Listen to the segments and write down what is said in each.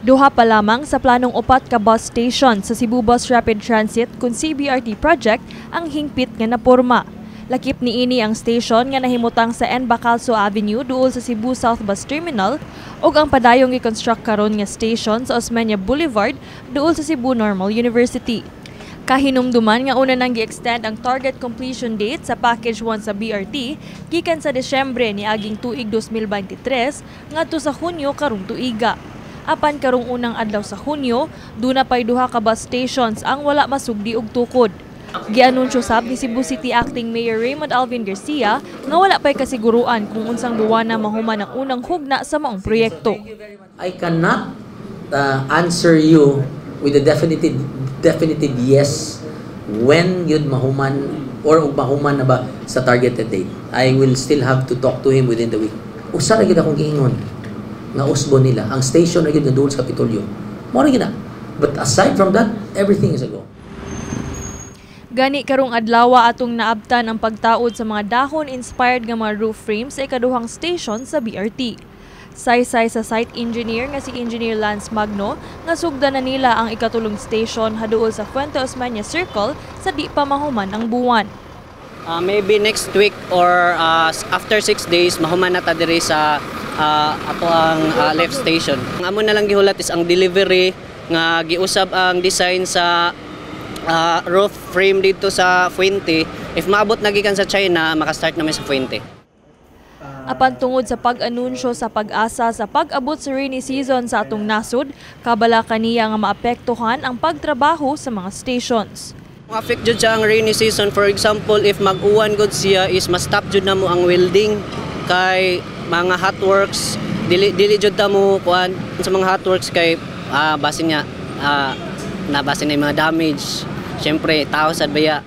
Duha pa lamang sa planong upat ka bus station sa Cebu Bus Rapid Transit kun CBRT project ang hingpit nga naporma. Lakip niini ang station nga nahimutang sa N. Bacalso Avenue duol sa Cebu South Bus Terminal ug ang padayong gi-construct karon nga station sa Osmeña Boulevard duol sa Cebu Normal University. Kahinumduman nga una nang gi-extend ang target completion date sa Package 1 sa BRT gikan sa Desyembre niaging tuig 2023 ngadto sa Hunyo karong tuiga. Apan karong unang adlaw sa Hunyo, duna pay duha ka bus stations ang wala masugdi og tukod. Gianunsyo sab ni Cebu City Acting Mayor Raymond Alvin Garcia nga wala pay kasiguruan kung unsang buwana mahuman ang unang hugna sa maong proyekto. I cannot answer you with a definitive yes when yun mahuman or ug mahuman na ba sa targeted date. I will still have to talk to him within the week. Usa ra gyud akong giingon nga usbon nila. Ang station ra gyud nga duol sa Kapitolyo. Mao ra gyud na. But aside from that, everything is a go. Gani karong adlaw atong naabtan ang pagtaod sa mga dahon inspired nga mga roof frames sa ikaduhang station sa BRT. Saysay sa site engineer nga si Engineer Lance Magno nga sugdan na nila ang ikatulong station haduol sa Fuente Osmeña Circle sa di pa mahuman ang buwan. Maybe next week or after 6 days mahuman na ta diri sa ato ang left station. Ang amo na lang gihulat is ang delivery nga giusab ang design sa roof frame dito sa Fuente. If maabot na gikan sa China, maka-start naman sa Fuente. Apan tungod sa pag-anunsyo sa PAGASA sa pag-abot sa rainy season sa atong nasod, kabala kaniya nga maapektuhan ang pagtrabaho sa mga stations. Ang affect jud siya ang rainy season. For example, if mag-uwan gud siya is ma-stop jud na mo ang welding kay mga hot works, dili dili jud ta mo kuan sa mga hot works kay basin nga nabasin na yung mga damage. Syempre, tao sad baya.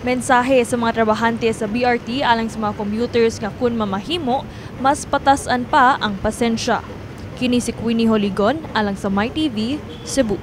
Mensahe sa mga trabahante sa BRT alang sa mga commuters nga kun mamahimo, mas patas-an pa ang pasensya. Kini si Queenie Holigon alang sa MyTV, Cebu.